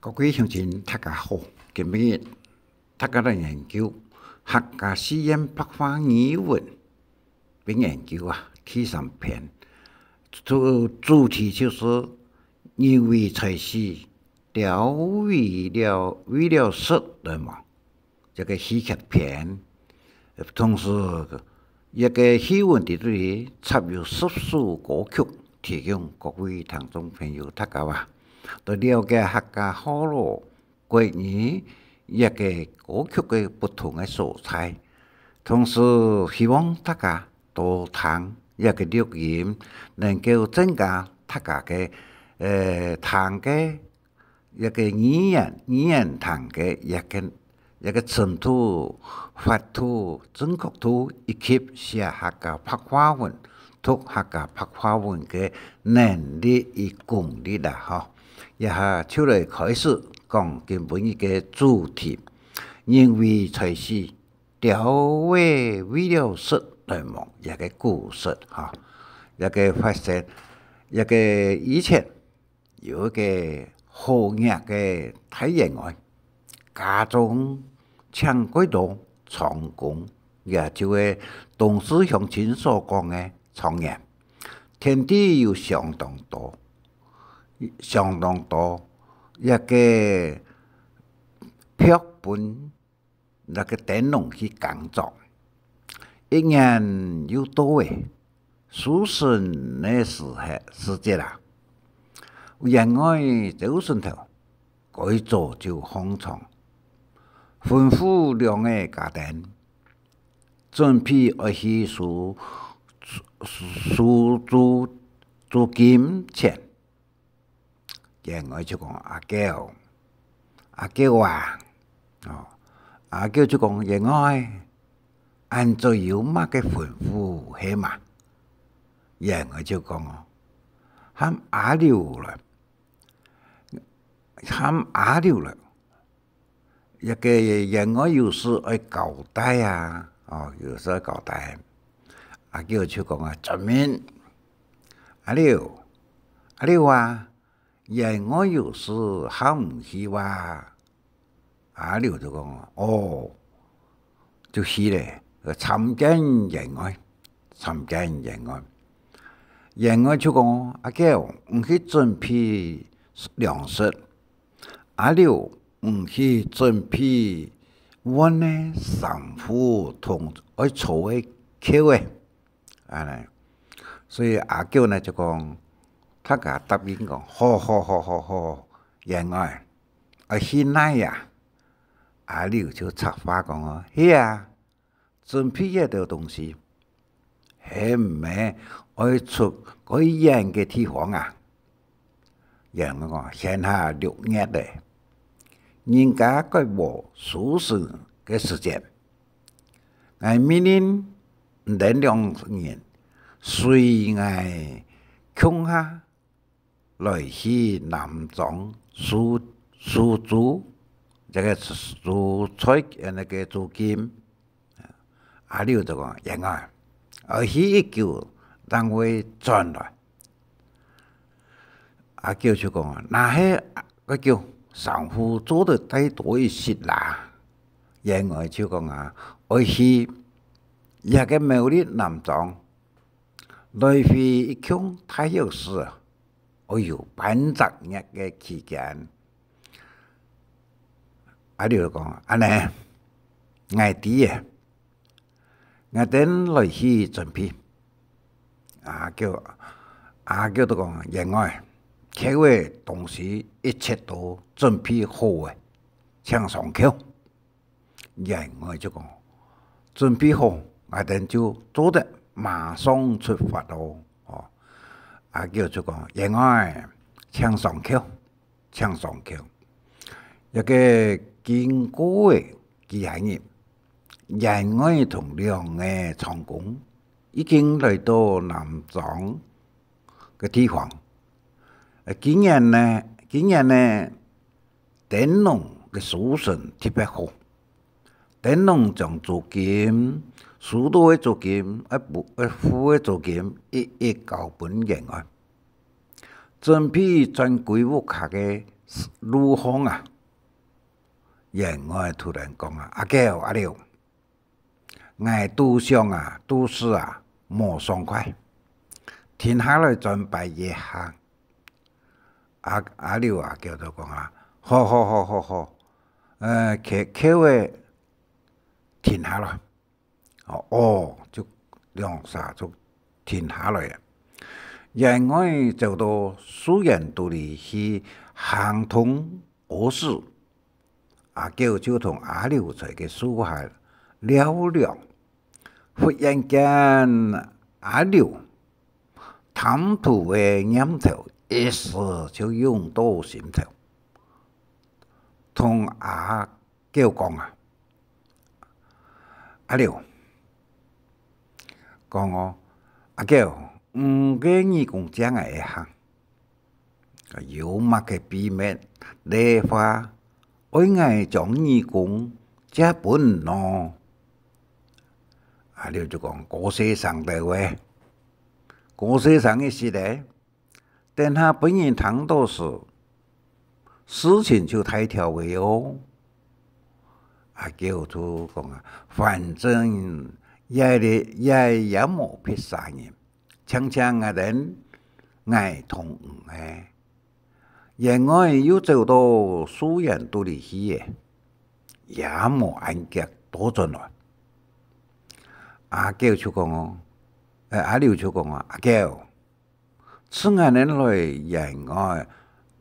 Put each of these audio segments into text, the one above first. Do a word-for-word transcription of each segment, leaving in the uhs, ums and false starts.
各位鄉親，大家好！今日大家來研究客家四縣白話語文，並研究啊第三篇，主主題就係人為財死，鳥為了為了食來亡。 這个戲劇篇。同時，這个戲文裡肚裡插有十首歌曲，提供各位聽眾朋友大家啊，來了解客家河洛國語這个歌曲个不同个所在。同時，希望大家多聽這个錄音，能夠增加大家个，呃，聽个 一个語言，語言聽个一个，一个程度、法度、準確度，以及寫客家白話文、讀客家白話文个能力與功力啦，吼。這下就來開始講今晡日个主題，人為財死，鳥仔為了食來亡，這个故事，吼，這个發生，這个以前 有一个好額个大員外，家中請蓋多長工，也就係當時鄉親所講个狀元。田地有相當多，相當多，這个鴇分 這个燈籠去耕作。一年又到了收成个時節，時節啊，員外朝晨頭，蓋早就䟘床，吩咐兩个家丁，準備愛去收，收，收租，租金錢。 員外就講：「阿狗，阿狗啊！」哦，阿狗就講：「員外，恁早有麼个吩咐係嘛？」員外就講：「哦，喊阿劉來，喊阿劉來。」 這个員外有事愛交代啊，哦，有事愛交代。阿狗就講啊：「遵命。」「阿劉，阿劉啊，員外有事喊你去哇？」阿劉就講：「哦。」就去了，參見員外，參見員外。員外就講：「阿狗，你去準備糧食。」 「阿劉，你去準備換个衫褲同愛著个褲仔。」恁呢，所以阿狗呢就講，大家答應講：「好，好，好，好，好，員外，愛去哪啊？」阿劉就插話講哦：「係啊， 準備這兜東西，係毋係愛出蓋遠个地方啊？」員外講：「現下六月了，人家蓋無收成个時節，𠊎命令你等兩人隨𠊎共下 來去南庄收，收租，這个收菜，呃，該个租金。」阿劉就講：「員外，愛去已久正會轉來。」阿狗就講：「若係，阿狗，衫褲做得帶多一息啦。」員外就講啊：「愛去這个苗栗南庄，來回一共大約係 愛有半隻月个期間。」阿劉就講：「恁呢，𠊎知了，𠊎等來去準備。」阿狗，阿狗就講：「員外，褲仔東西一切都準備好了，請上轎。」 員外就講：「準備好，𠊎等就做得馬上出發囉。」哦，阿狗就講：「員外，請上轎，請上轎。」這个經過个幾下日，員外同兩个長工已經來到南庄个地方。呃，今年呢，今年呢， 燈籠个收成特別好。燈籠將租金，收到个租金，愛補，愛付个租金，一一交分員外。準備轉歸屋下个路項啊，員外突然講啊：「阿狗、阿劉，𠊎肚想啊，肚屎啊，無爽快，停下來轉擺一下。」阿、阿劉、阿狗就講啊：「好、好、好、好、好，呃，𢯭、𢯭仔停下來。」哦，哦，就兩儕就停下來啊。員外走到樹園肚裡去行動屙屎，阿狗就同阿劉在該樹下尞尞。忽然間，阿劉貪圖个念頭一時就湧到心頭，同阿狗講啊：「阿劉，講哦，阿狗，你个耳公借𠊎一下，有麼个秘密个話，愛𠊎將耳公借分你呢？」阿劉就講：「過細聲兜仔，過細聲一息仔，等下分人聽到時，事情就大條仔哦。」阿狗就講啊：「反正這裡也、也無別儕人，淨淨𠊎等、𠊎同你个。」員外又走到樹園肚裡去了，也無恁遽倒轉來。阿狗就講哦，呃，阿劉就講啊：「阿狗，自𠊎等來員外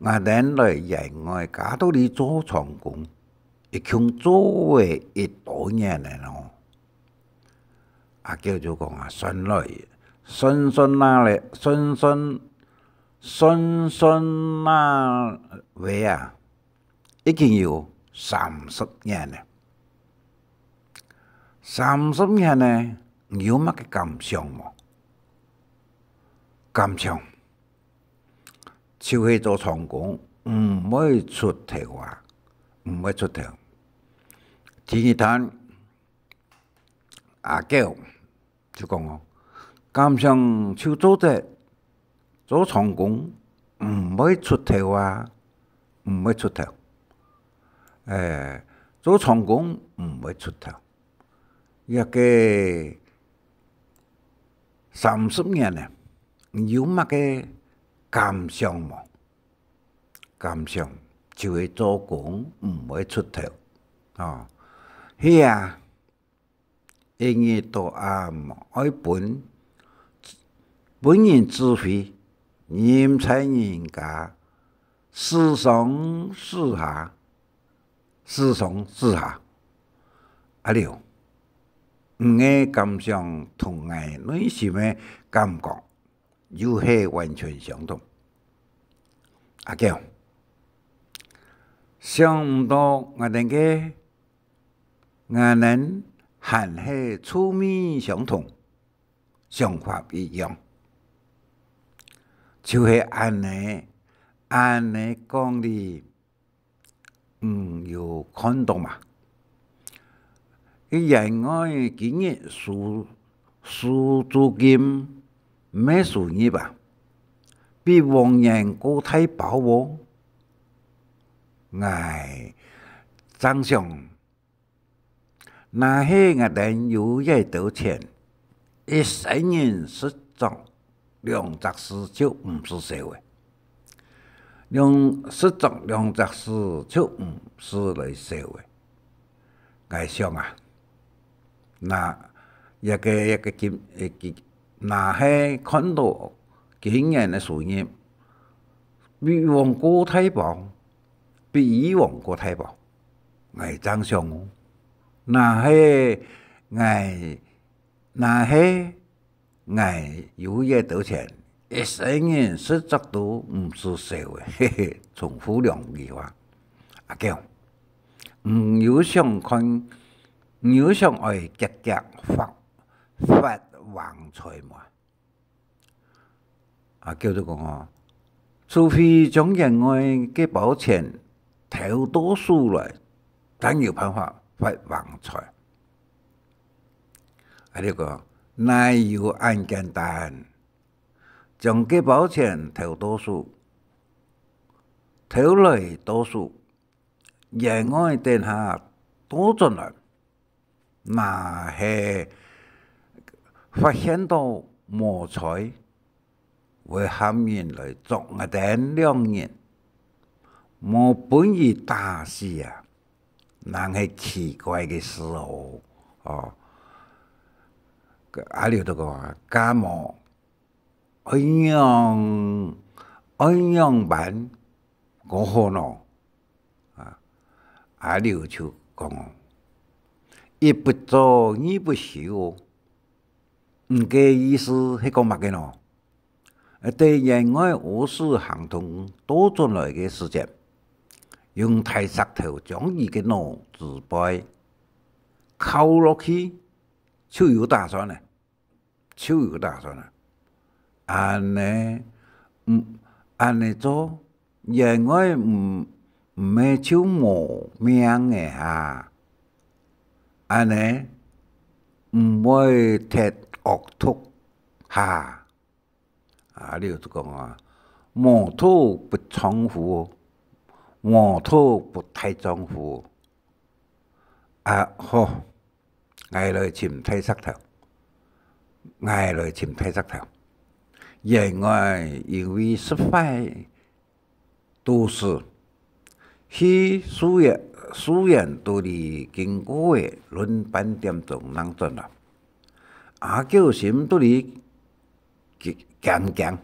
，𠊎等來員外家肚裡做長工，一共做了幾多年了呢？」阿狗就講啊：「算來，算算哪了，算算，算算哪位啊，已經有三十年了。」「三十年呢，你有麼个感想無？」「感想，就係做長工，毋會出頭啊，毋會出頭。」第二段，阿狗就講哦：「感想就做得，做長工毋會出頭啊，毋會出頭。」「欸，做長工毋會出頭。」「這个三十年呢，你有麼个感想無？」「感想，就係做工毋會出頭。」哦，係啊， 一日到暗愛分，分人指揮，人在人家，時上時下，時上時下。阿劉，你个感想同𠊎內心个感覺 又係完全相同。阿狗，想毋到𠊎等个，𠊎等還係趣味相同，想法一樣。就係恁呢，恁呢講哩， 你有看到嗎？佢員外今日收，收租金，無收入啊，比往年過大包哦。𠊎正想， 若係𠊎兜有這兜錢，一生人食著兩隻字就毋使愁了。兩，食著兩隻字就毋使來愁了。𠊎想啊，若，這个，這个金，呃，金，若係看到今年个收入，比往過大包， 比以往過大包。𠊎正想哦，若係𠊎，若係𠊎有這兜錢，一生人食著都毋使愁了，嘿嘿，重複兩句話。阿狗，你有想看，你有想愛遽遽發，發橫財無？ 阿狗就講哦，除非將員外該包錢偷到手來，正有辦法發橫財。阿劉講，哪有恁簡單？將該包錢偷到手，偷來到手，員外等下倒轉來，若係發現到無罪，會喊人來捉𠊎等兩人，無分佢打死啊，正係奇怪个事哦。」哦，阿劉就講啊：「該無，愛仰，愛仰般較好呢？」啊，阿劉就講哦：「一不做，二不休哦。」「你个意思係講麼个呢？」等員外屙屎行動倒轉來个時節，用大石頭將佢个腦子背敲落去，就有打算了，就有打算了。恁呢，嗯，恁呢做，員外毋，毋係就無命了哈？恁呢，毋會忒惡毒哈？」阿劉就講啊：「無土不丈夫，無土不大丈夫。」啊，好，𠊎來尋大石頭，𠊎來尋大石頭。員外因為食壞肚屎，去樹園，樹園肚裡經過了論半點鐘正轉來。阿狗心肚裡驚驚，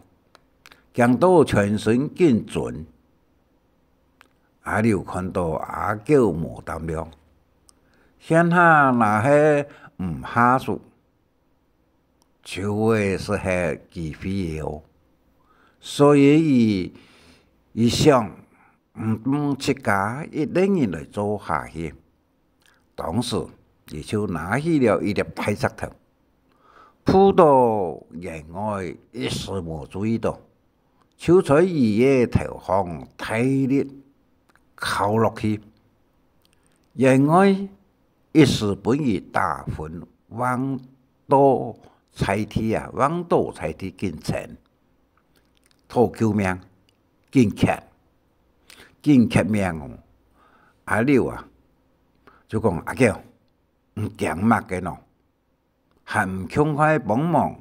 驚到全身緊顫。阿劉看到阿狗無膽量，現下若係毋下手，就會失忒機會哦。所以佢，佢想，毋通自家一個人來做下去。當時，佢就拿起了一粒大石頭，撲到員外一時無注意到，就在佢个頭項大力敲落去。員外一時分佢打昏，橫倒在地啊，橫倒在地緊𤐛，討救命，緊蹶，緊蹶命哦。阿劉啊，就講：「阿狗，你驚麼个呢？還毋共下幫忙，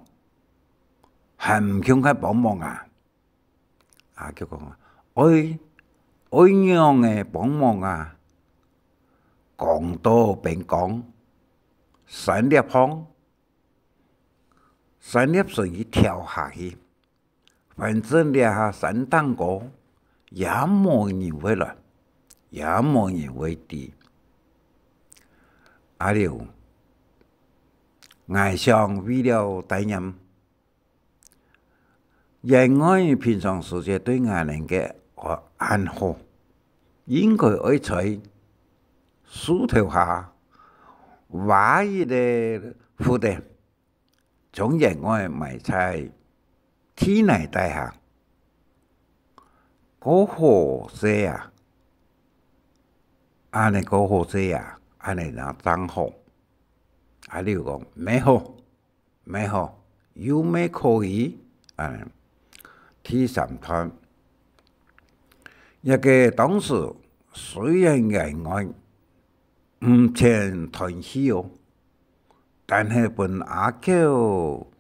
還毋共下幫忙啊？」阿狗講啊：「愛，愛仰仔幫忙啊？」講到邊講，山壢項，山壢脣佢跳下去，反正這下山頂高，也無人會來，也無人會知。阿劉，𠊎想為了帶你，員外平常時節對𠊎等个恁好，應該愛在樹頭下挖一個窟仔，將員外埋在地泥底下，較好勢啊。恁呢較好勢啊，恁呢正好。阿劉講：「乜好，乜好，又乜可以。」恁呢，第三段，這個當時雖然員外毋曾斷氣哦，但係分阿狗、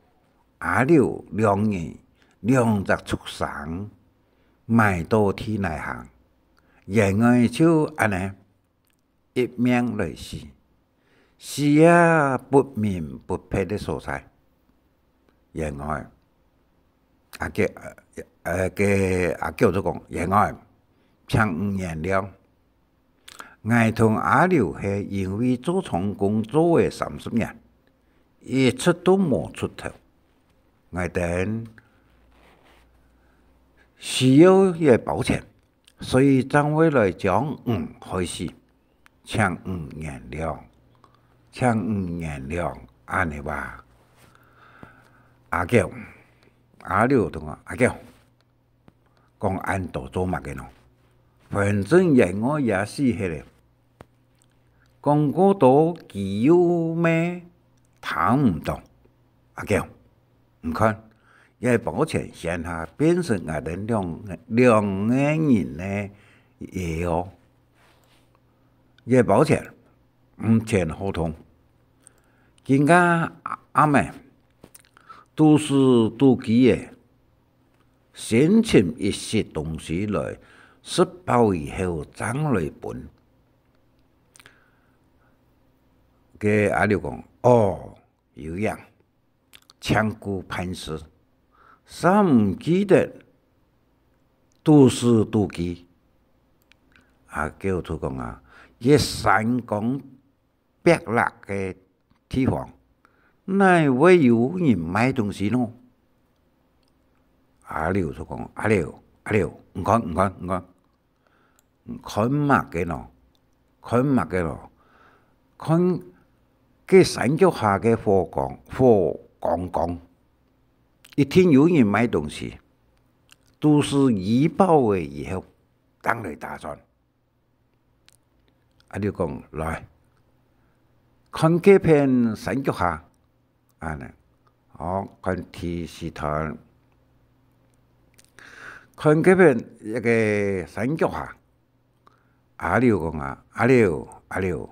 阿劉兩人兩隻畜生埋到地泥項，員外就恁呢一命來死，死啊不明不白个所在。員外，阿狗，呃，个阿狗就講：「員外，請你原諒。」 「𠊎同阿劉係因為做長工做了三十年，一直都無出頭。𠊎等需要一個保全，所以正會來將你害死。請你原諒，請你原諒。」恁呢話，阿狗，阿劉同阿狗 講恁多做麼个呢？反正員外也死忒了，講過多佢又乜聽毋著。阿狗，你看，這包錢現下變成𠊎兜兩，兩個人个爺哦。這包錢毋曾好動。今下阿姆肚屎肚飢仔，先尋一息東西來食飽以後正來分。該阿劉講：「哦，有影，淨顧辦事，煞毋記得肚屎肚飢。」阿狗就講啊：「這山崗 壁罅个地方，哪會有人賣東西呢？」阿劉就講：「阿劉，阿劉，你看，你看，你看，你看麼个呢？看麼个呢？看該山腳下个火光，火光光，一定有人賣東西，肚屎飢飽仔以後，正來打算。」 阿劉講：「來，看該片山腳下。」恁呢，哦，看第四段。看該片一個山腳下，阿劉講啊：「阿劉，阿劉，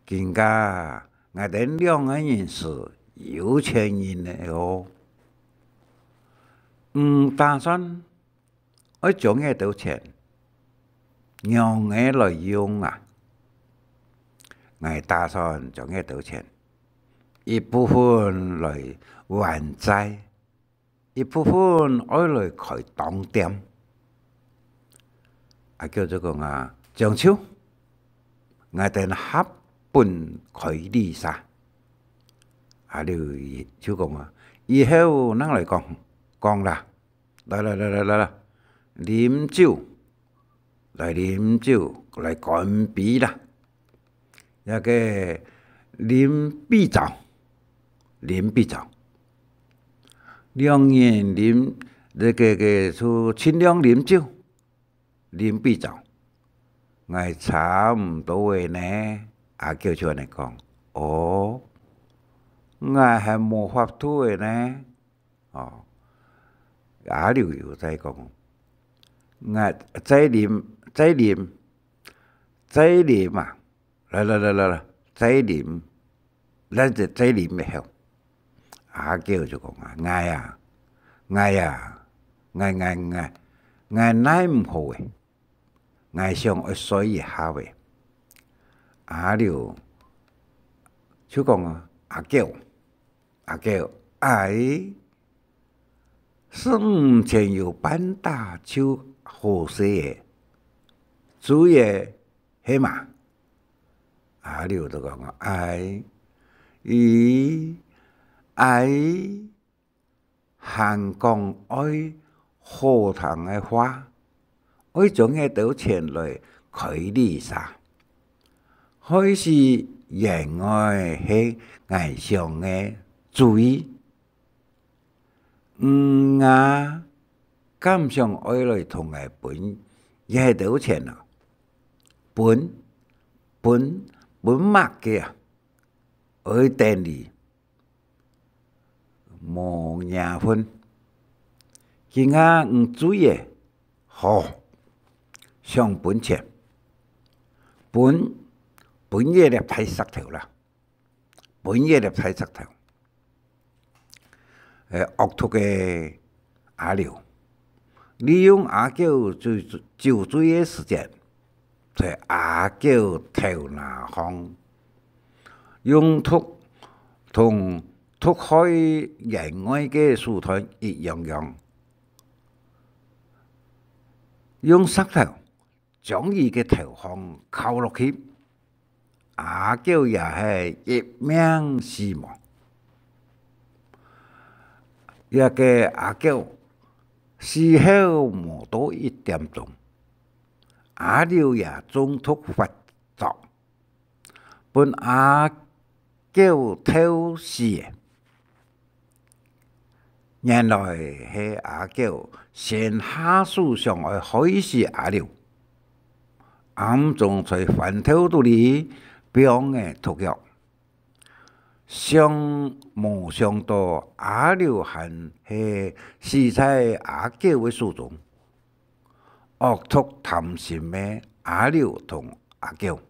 今下𠊎兜兩個人係有錢人了哦。你打算 愛將這兜錢仰仔來用啊？」「𠊎打算將這兜錢，一部分來還債，一部分愛來開當店。」阿狗就講啊：「將就，𠊎等合本開旅社。」阿劉就講啊：「以後正來講，講啦。 「來來來來來來，啉酒，來啉酒，來乾杯啦！」這個啉杯酒，啉杯酒。兩人啉，這個，個，就盡量啉酒，啉杯酒。「𠊎差毋多仔呢。」阿狗就恁呢講。「哦，𠊎還無法度仔呢。」 哦，阿劉又再講：「𠊎再啉，再啉，再啉啊！來來來來來，再啉，來，再，再啉一口。」阿狗就講啊：「𠊎啊，𠊎啊，𠊎，𠊎，𠊎，𠊎耐毋好欸。 𠊎想愛睡一下仔。」阿劉就講啊：「阿狗，阿狗，哎，係毋曾有半打就好勢仔，醉仔係嘛？」阿劉就講啊：「哎，咦，哎。」 還講愛好聽个話，愛將該兜錢來開旅社，害死員外係𠊎想个主意。你啊，敢想愛來同𠊎分這兜錢啊？分，分，分麼个啊？愛等你 無夜昏。今下你醉仔，好，想分錢，分，分一粒大石頭啦，分一粒大石頭。」欸，惡毒个阿劉，利用阿狗酒，酒醉个時間，在阿狗頭那項，用毒，同毒害員外个手段一樣樣，用石頭 將佢个頭項敲落去，阿狗也係一命死亡。這个阿狗死後無到一點鐘，阿劉也中毒發作， 分阿狗毒死个。原來係阿狗先下手想愛害死阿劉，暗中在飯兜肚裡放个毒藥。想無想到阿劉還係死在阿狗个手中。惡毒貪心个阿劉同阿狗，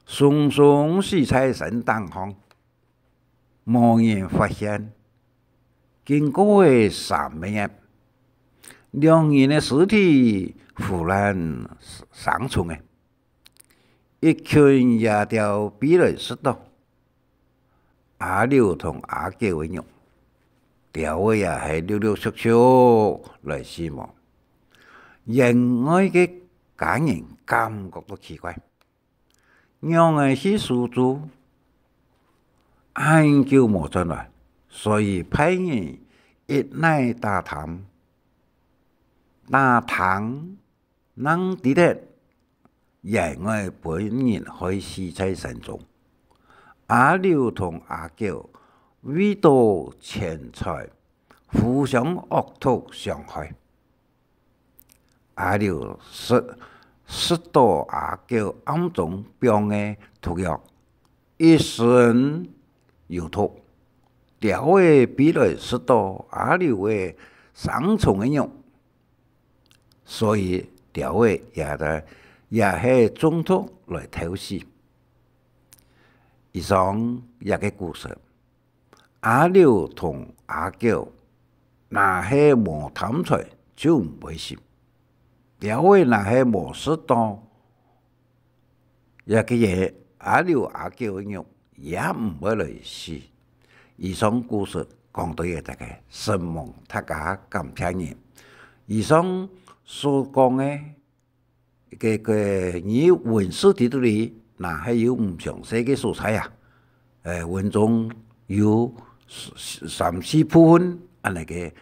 鬆鬆死在山頂項，無人發現。經過了三個月，兩人个屍體忽然生蟲了，一群野鳥飛來食到。阿劉同阿狗个肉，鳥仔也係陸陸續續來死亡。園外个家人感覺到奇怪，仰會係死豬恁久無轉來，所以派人一來打聽，打聽正知得，園外分人害死在山中。阿劉同阿狗為著錢財，互相惡毒相害。阿劉食，食到阿狗暗中放个毒藥，一身有毒。鳥仔飛來食到阿劉个生蟲个肉，所以鳥仔也在，也係中毒來毒死。以上這個故事，阿劉同阿狗若係無貪財就毋會死，鳥仔若係無食到 這個月阿劉阿狗个肉也毋會來死。以上故事講到這，大家承蒙大家，感謝你。以上所講个，个，个，你文字裡肚裡，若係有毋詳細个所在啊，呃，文中有三四部分恁呢个，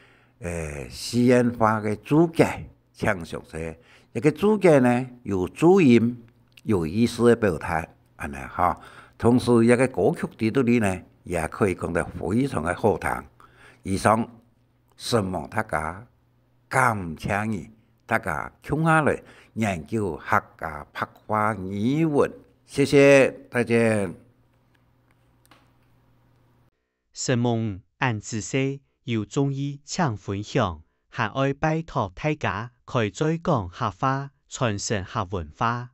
呃，四縣話个註解。 請詳細。這個註解呢，有注音，有意思个表達，恁呢哈。同時，這個歌曲裡肚裡呢，也可以講得非常个好聽。以上，承蒙大家，感謝你，大家共下來研究客家白話語文。謝謝，再見。承蒙恁仔細，有中意請分享，還愛拜託大家開嘴講客話，傳承客文化。